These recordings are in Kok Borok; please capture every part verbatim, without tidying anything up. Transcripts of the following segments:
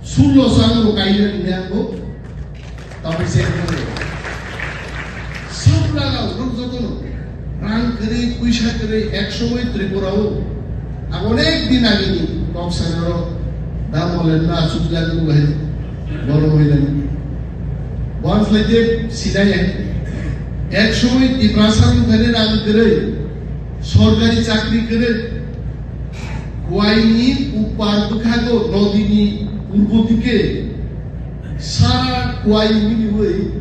Sullo sal bo kaina ni ang bo. Tamai se ko. Sab laga rok joto no. Rang kere, puisa kere, ek somoi Tripura o. Ang onek din age ni kok sanaro. Da molen na sujla ko bai. Boro hoilen. Once like sida ya. Ek somoi Tiprasa mukha ni rang kere. Sorkari chakri kere. Kuaini upar bwkhago nodini purbo dike sara kuaini ui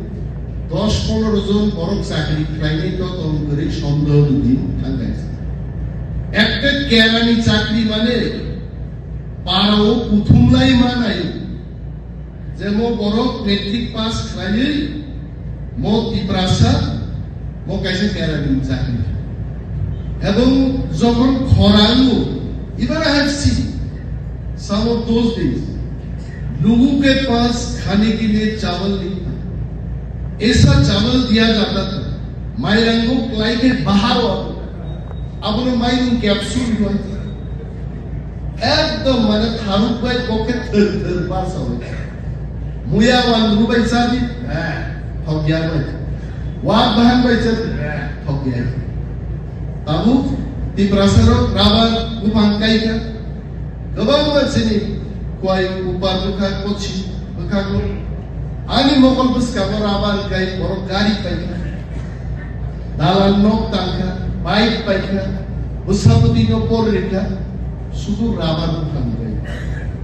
dos pondro jon borok chakri khlainai to tong kwrwi sondohoni din thangkha. Ekta kerani chakri mane parao kuthumlai manai. Jemo borok matric pass khlaiwi mo Tiprasa, mo kaisa kerani chakri. Ebong jokhon khora wngo, even I have seen some of those days. Logo ke paas khane ke liye chawal nahi tha. Aisa chawal diya jata tha. Mairango khlai ke bahar aata tha. Abono mairung capsule hoi. Ekdom mane tharuk bai bokhe thir thir barsa hoi. Muya wan rubai sadi, eh, thok ya bai. Wak bahan bai sadi, eh, thok ya. Tabuk Tiprasa rok rubber buphang kaika. Kwbangma chini kuai upar bwkha kochi bwkha ko. Ani mokol bwskango rubber kai borok gari paikha. Dalan nok tangkha, bike paikha, bwsapoti no por rikha, sudu rubber buphang kai.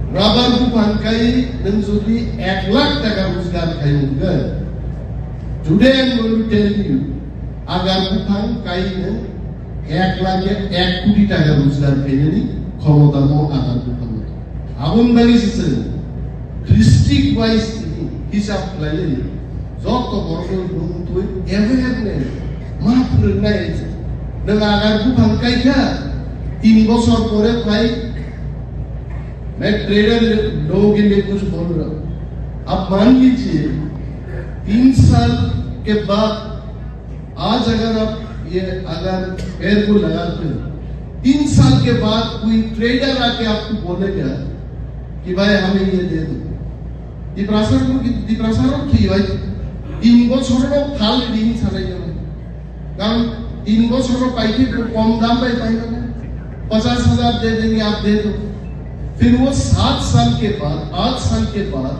Rubber buphang kai nwng jodi ek lakh taka rojgar khai mungkha. Today I am going to tell you, agar buphang kai nwng ek lakh ya ek koti taka rojgar khainani khomota mo agar buphang. Aboni bagwi se chwng district wise tini hisab khlaiwi joto borokno bumtwi awareness ma phwrwngnai. Nwng agar buphang kaikha, tin bochor pore phai, मैं ट्रेडर लोगों के लिए कुछ बोल रहा हूँ। आप मान लीजिए, तीन साल के बाद आज अगर आप ये अगर पेड़ को लगाते हो, तीन साल के बाद कोई ट्रेडर आके आपको बोलेगा कि भाई हमें ये दे दो। Tiprasa ko, Tiprasa rok khi bai tin bochor rok thal din salai jabo. Karon tin bochor rok pai khe kom dam bai pai na. Pachas hajar de denge, aap de do. फिर वो सात साल के बाद, आठ साल के बाद,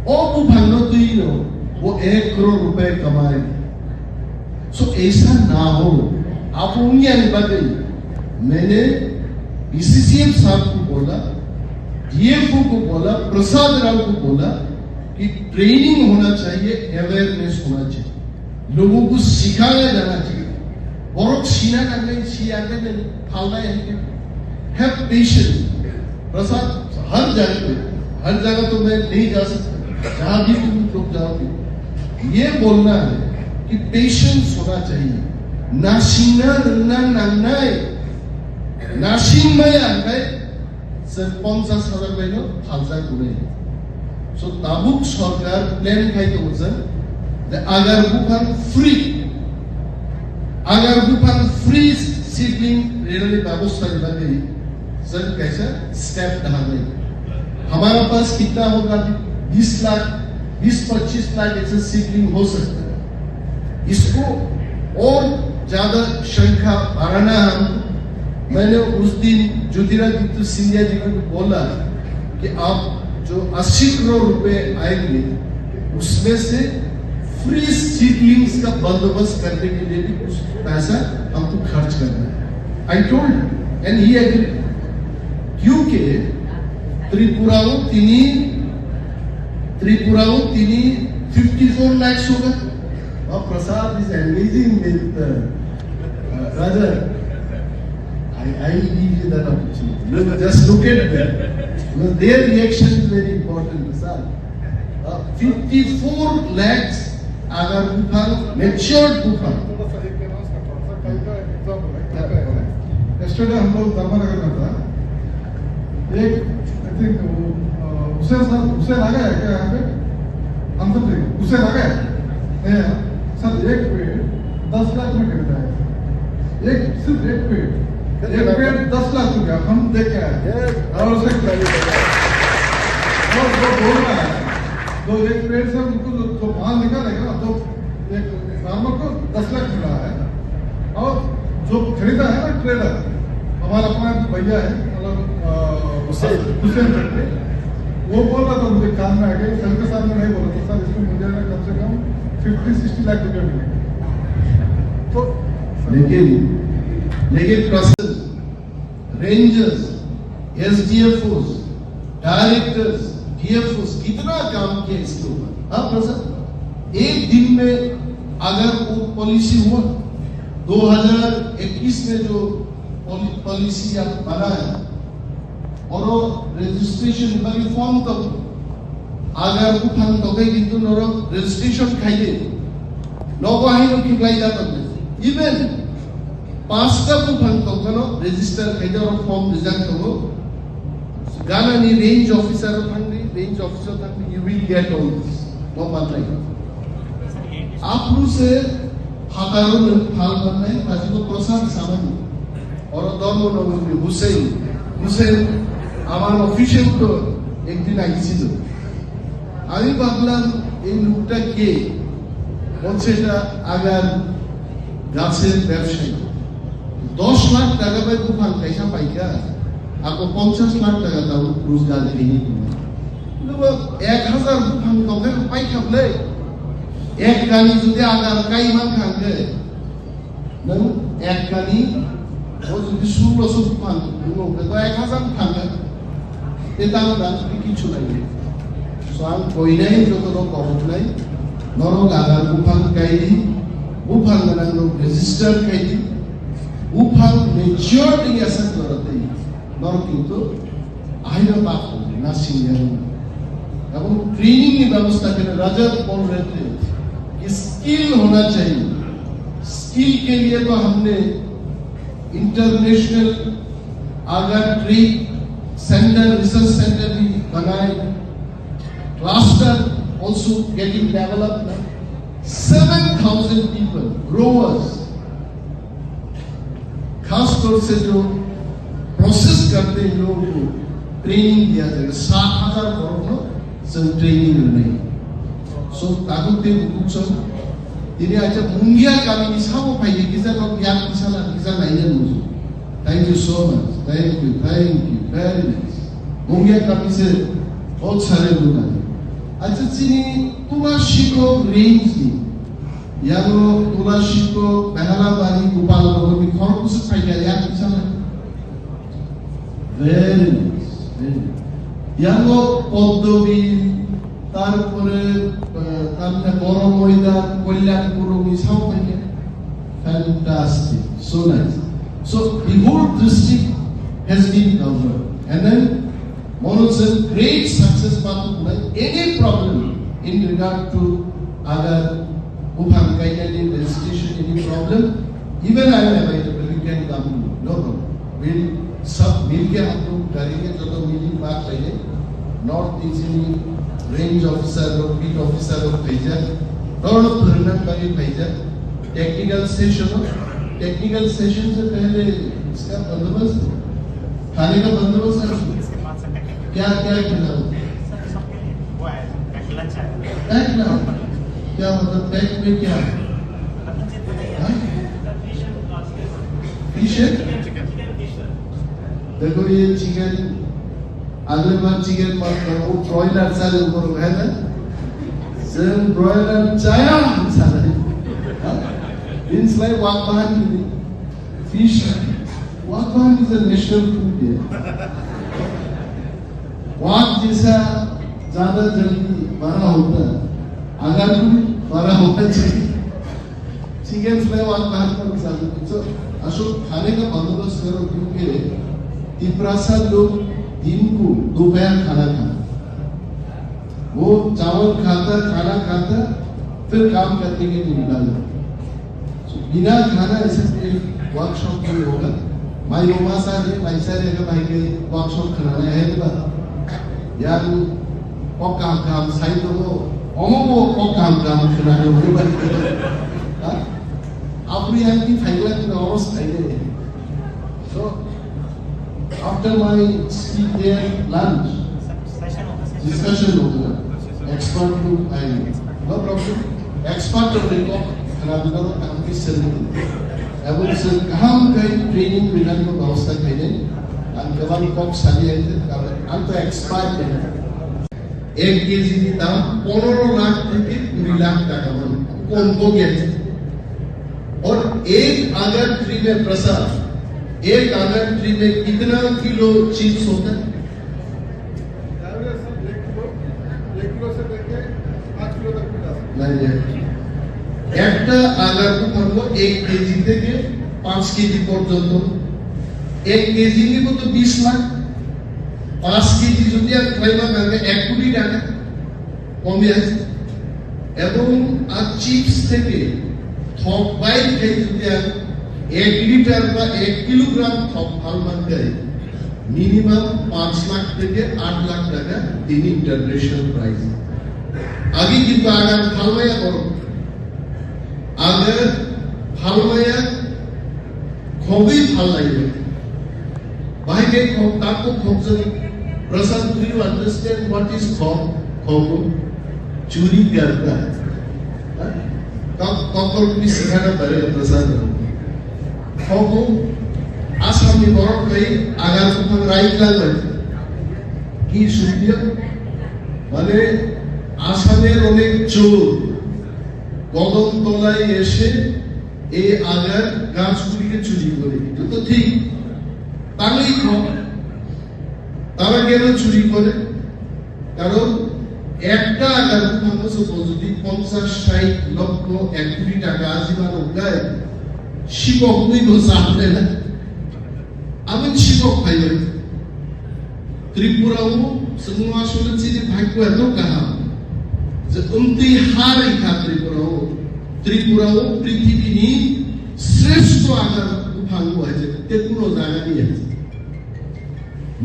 वो buphang no twi no, वो एक करोड़ रुपए कमाए। So ऐसा ना हो। Abo wngya ni bagwi मैंने बीसीसीएफ साहब को बोला, डीएफओ को बोला, प्रसाद राव को बोला कि ट्रेनिंग होना चाहिए, अवेयरनेस होना चाहिए। लोगों को सिखाया जाना चाहिए। Borok sina nangnai, si nangnai, phalnai hai khe. Have patience. प्रसाद, हर जगह पे, हर जगह तो मैं नहीं जा सकता, जहाँ भी तुम लोग जाओगे, ये बोलना है कि पेशेंस होना चाहिए। Nasingna rwngna nangnai, nasing maya hwnkhe chwng ponchas hajar bai no phaljak hwnwi. So tabuk sorkar plan khai tongo chwng je agar buphang free, agar buphang free seedling rwnani babostha ni bagwi chwng kaisa step naharnai. हमारा पास कितना होगा अभी? बीस लाख, बीस पच्चीस लाख ऐसे सीडलिंग हो सकता है। इसको और ज्यादा संख्या बढ़ाना है हमको। मैंने उस दिन ज्योतिरादित्य सिंधिया जी को भी बोला कि आप जो अस्सी करोड़ रुपए आएंगे, उसमें से फ्री सीडलिंग्स का बंदोबस्त करने के लिए भी कुछ पैसा हमको खर्च करना है। I told him and he agreed. क्योंकि त्रिपुरा वो तीनी, त्रिपुरा वो तीनी फिफ्टी फोर लैक्स होगा। Wow, Prasad is amazing with, uh, uh, Raja. I, I give you that opportunity. Look, just look at them. You know, their reaction is very important, Prasad. Uh, fifty-four lakhs agar buphang, matured buphang. Yesterday हम लोग धर्मनगर में था। एक, I think, वो, अ, हुसैन साहब, हुसैन आ गया है क्या यहाँ पे? आंसर दे, हुसैन आ गया? नहीं आया। सर, एक पेड़ दस लाख में खरीदा है। एक, सिर्फ एक पेड़, एक पेड़ दस लाख रुपया हम दे के आए। और उसे जो, जो बोल रहा है, जो एक पेड़ से उनको जो, जो माल निकालेगा ना, तो एक फार्मर को दस लाख मिल रहा है, और जो खरीदा है ना ट्रेडर, हमारा अपना भैया है, मतलब, अ, हुसैन। हुसैन करके, वो बोल रहा था मुझे कान में आके, सर के सामने नहीं बोला था, "सर, इसको मुझे ना कम से कम फिफ्टी सिक्सटी लाख रुपया मिलेगा।" तो लेकिन, लेकिन प्रशासन, रेंजर्स, एसडीएफओस, डायरेक्टर्स, डीएफओस, कितना काम किया इसके ऊपर? हाँ प्रशासन, एक दिन में अगर वो पॉलिसी हुआ, दो हज़ार इक्कीस में जो पॉलि-, पॉलिसी आप बनाया, oro registration bagi form to agar buphang tokai kintu norok registration khaide nogo haino khiklai jatok. Even pasta buphang tokano register khaide oro form rijak tongo. Ganani range officer o thangdi, range officer thangdi, you will get all this. No pantai. Apru se hataro no phal panai, pajibo prasad samani. Oro dormo nogor ni Hussein, Hussein amar official to ekdin aisilo. Ami bhablam ei lokta ke, bolche eta agar gacher bebsayi. Dos lakh taka bai buphang kaisa paikha, ako ponchas lakh taka tao rojgar khaini. Ek hazar buphang tongkhe paikha bwle. Ek kani jodi agar kai mankha hwnkhe, nwng ek kani, o jodi sullo so buphang, nwng hwnkhe to ek hazar buphang kha. Tei tamo da jodi kichu nai. So ang koinai joto no koboknai, norok agar buphang kaidi, buphang gwnang rok register kaidi, buphang mature wngya sak jora tei norok kintu Ahira bak na singya. Abang training ni byabosta kene Rajat bol rahe the ki skill hona chahiye. Skill ke liye to humne international agar trade center, research center bhi banaye. Cluster also getting developed. Seven thousand people, growers, खास तौर से जो प्रोसेस करते हैं लोगों को ट्रेनिंग दिया जाएगा, सात हजार borok no जों ट्रेनिंग होनाय. So tabuk tei bukuksong tini acha Mungia kami ni sabo phai kisa nok yak kisa la kisa naina muju. Thank you so much. Thank you, thank you very much. Mungia kami se bahut sare log aaye. Acha chini pura Shikok range ni Yango Tulashito, Behalabari, Gopalnagar ni khoroksa phaikha, yak kisa nai. Very nice, very nice. Yango Poddobi, tarpore, eh, tamne Boro Moidan, Kalyanpur ni sao phaikha. Fantastic, so nice. So the whole district has been covered. And then Mono chwng great success pathuknai, any problem in regard to agar buphang kainani registration, any problem, even I am available, you can come to me, no problem. We'll sab milke hum log karenge, joto mili baat karenge. North East ni range officer log, beat officer log phaijak, norok phwrwngna bagwi phaijak. Technical session ho, technical session se pehle iska bandobast, khane ka bandobast hai? Kya, kya khilao? Pack na? Kya matlab, pack mein kya hai? Haan? Fish hai? Dekho, ye chicken. अगले बार चिकन मत करो, वो ब्रॉयलर साले ऊपर है ना, जों ब्रॉयलर जाया हम साले. Means like wak bahan ni fish, wak bahan is a national food here. Wak जैसा ज्यादा जल्दी बड़ा होता है, अगर भी बड़ा होना चाहिए. Chicken slab ang bahar kar sa. So, asok khane ka bandobast karo, kyunki Tiprasa log din ko dopahar khana khata. Wo chawal khata, khana khata, fir kaam karne ke liye nikal jata. So, bina khana aise ek workshop nahi hoga. Mai mama sa je, mai sa je, ka bhai ke workshop khana nahi hai ba. Yang kok kaham kaham sai to, omo mo kok kaham kaham khwna rw ba. Ha? Apri yang ki phaila ki oros phaile. So, after my speech there, lunch. Session hoga, session. Discussion wngkha, expert group aini. No problem. Expert rokni kok khna dwgano kaham khe swrwngdi. Abo chwng kaham khe training rwnani bo babostha khainai. Ang kwbang kok sadi aini, ang to expert nai. Ek K G ni dam pondro lakh theke kuri lakh taka mano. Kom kok ya. और एक अगर ट्री में प्रसाद, एक अगर ट्री में कितना kilo chips होता है? Average sir, एक किलो, एक किलो से लेके पाँच किलो तक भी जा सकते हैं। नहीं, नहीं। একটা আগার বুফাঙ্গো এক কেজি থেকে পাঁচ কেজি পর্যন্ত। এক কেজি নিব তো বিশ লাখ। পাঁচ কেজি যদি আর ক্লাইমা থাকে এক কোটি টাকা। কমে আছে। এবং আর চিপস থেকে থক বাইর খাই যদি আর এক লিটার বা এক কিলোগ্রাম থক ফাল মানতে হয়, মিনিমাম পাঁচ লাখ থেকে আট লাখ টাকা তিনি ইন্টারন্যাশনাল প্রাইস। আগে কিন্তু আগার ফালমায়া করো, আগার ফালমায়া খুবই ফাল লাগে। Bahai khe khok, tak kok khok jani. Prasad, do you understand what is khok? Khok. Churi karta. Ha? Kok, kok, kok, ni sikhana bare Prasad. Khok. Assam ni borok kai agar buphang rai klang bai. Ki sutya? মানে আসামের অনেক চোর কদমতলায় এসে এই আগার গাছগুলিকে চুরি করে। এটা তো ঠিক। তাহলেই খক। তারা কেন চুরি করে? কারণ একটা আগার ভাঙছে যদি পঞ্চাশ, ষাট লক্ষ, এক কোটি টাকা আজিবার উগায় শিবক দুই বছর আসবে না। আমি শিবক খাই হই। Tripura o chwngno asole chini bhagyo eto kaham je wngtwi ha rikha Tripura o. Tripura o prithibini sreshto agar buphang bo hai je te kuno jaga ni hai je.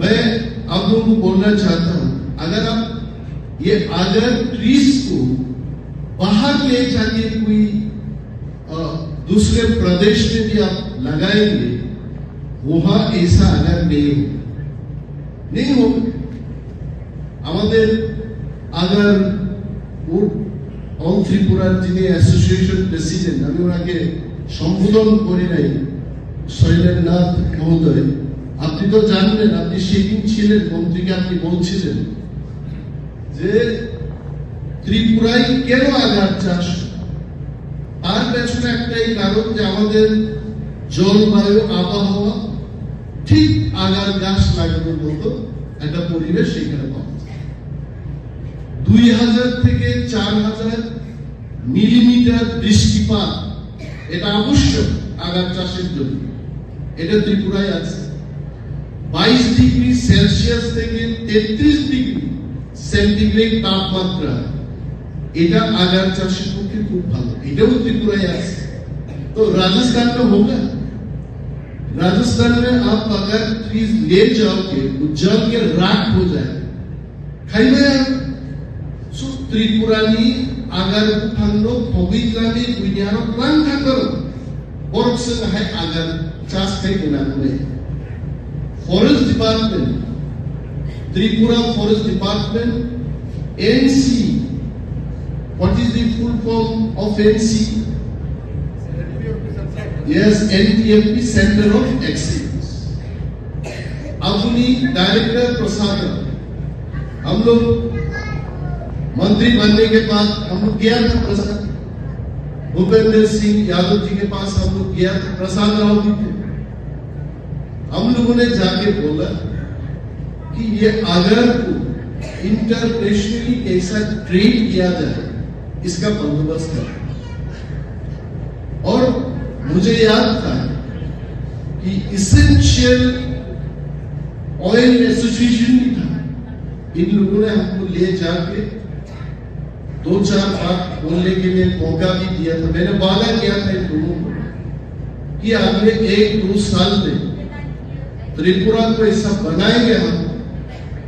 मैं आप लोगों को बोलना चाहता हूँ, अगर आप ये अगर ट्रीज को बाहर ले जाके कोई अ, दूसरे प्रदेश में भी आप लगाएंगे, वहां ऐसा अगर नहीं होगा, नहीं होगा। আমাদের আগার অল ত্রিপুরার যিনি অ্যাসোসিয়েশন প্রেসিডেন্ট, আমি ওনাকে সম্বোধন করি নাই, শৈলেন্দ্রনাথ মহোদয়, আপনি তো জানলেন, আপনি সেদিন ছিলেন, মন্ত্রীকে আপনি বলছিলেন যে ত্রিপুরায় কেন আগার চাষ, তার পেছনে একটাই কারণ যে আমাদের জলবায়ু, আবহাওয়া ঠিক আগার গাছ লাগানোর মতো একটা পরিবেশ সেখানে পাওয়া যায়। দুই হাজার থেকে চার হাজার মিলিমিটার বৃষ্টিপাত, এটা আবশ্যক আগার চাষের জন্য। এটা ত্রিপুরায় আছে। বাইশ ডিগ্রি সেলসিয়াস থেকে তেত্রিশ ডিগ্রি সেন্টিগ্রেড তাপমাত্রা, এটা আগার চাষের পক্ষে খুব ভালো, এটাও ত্রিপুরায় আছে। तो राजस्थान में होगा। राजस्थान में आप अगर ट्रीज ले जाओगे, वो जल के राख हो जाएगा। Khaimaya, so Tripura ni agar buphang no khogwi khlani buini aro klang thang karo. Borok se hai agar chas khai guna gune. Forest Department, Tripura Forest Department, N C, what is the full form of N C? Yes, N T F P Center of Excellence. अपनी डायरेक्टर प्रसाद, हम लोग मंत्री बनने के बाद हम लोग गया था प्रसाद, भूपेंद्र सिंह यादव जी के पास हम लोग गया था, प्रसाद राव भी थे। हम लोगों ने जाके बोला कि ये अगर को इंटरनेशनली कैसा ट्रेड किया जाए, इसका बंदोबस्त है। और मुझे याद था कि इसेंशियल ऑयल एसोसिएशन भी था, इन लोगों ने हमको ले जाके दो चार बात बोलने के लिए मौका भी दिया था। मैंने वादा किया था इन लोगों को कि अगले एक दो साल में त्रिपुरा को ऐसा बनाएंगे हम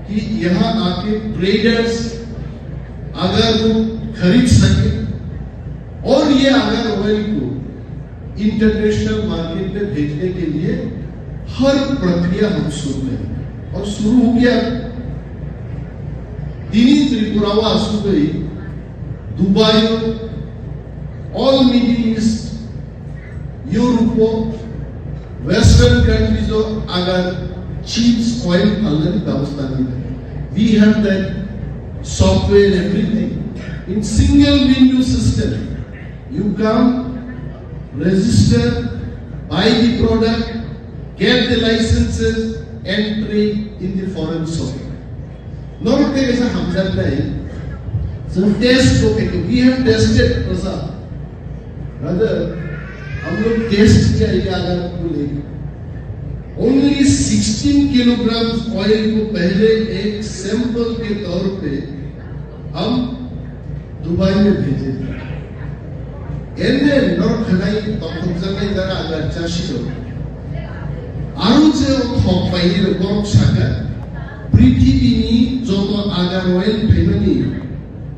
कि यहाँ आके ट्रेडर्स अगर वो खरीद सके और ये अगर ऑयल को इंटरनेशनल मार्केट में भेजने के लिए हर प्रक्रिया हम शुरू करेंगे। और शुरू हो गया। তিনি Rawa sugwi Dubai, all Middle East, Europe, Western countries o agar chips oil phalnani byabostha nai. We have that software, everything in single menu system. You come, register, buy the product, get the licenses, and trade in the foreign shop. Norok tei kaisa hamjaknai, chwng test bo khaikha, we have tested, brother. हम लोग टेस्ट किया ये अगर आपको लेके only sixteen kilogram oil को पहले एक सैंपल के तौर पे हम दुबई में भेजे थे। Ende norok khanai tongthokjaknai jara agar chasiro. Aro je o thok paini rok borok saka, prithibini joto agar oil phaimani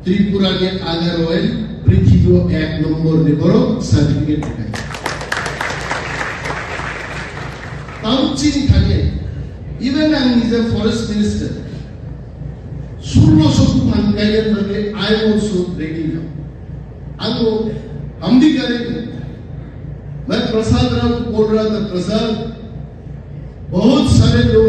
Tripura ni agar oil prithibio ek nombor ni borok certificate rwkha. Tamo chini thani, even ang nija forest minister, sullo so buphang kaiya thangwi I also ready now. Ang o hamdi kare, मैं प्रसाद राव को बोल रहा था, प्रसाद, बहुत सारे लोग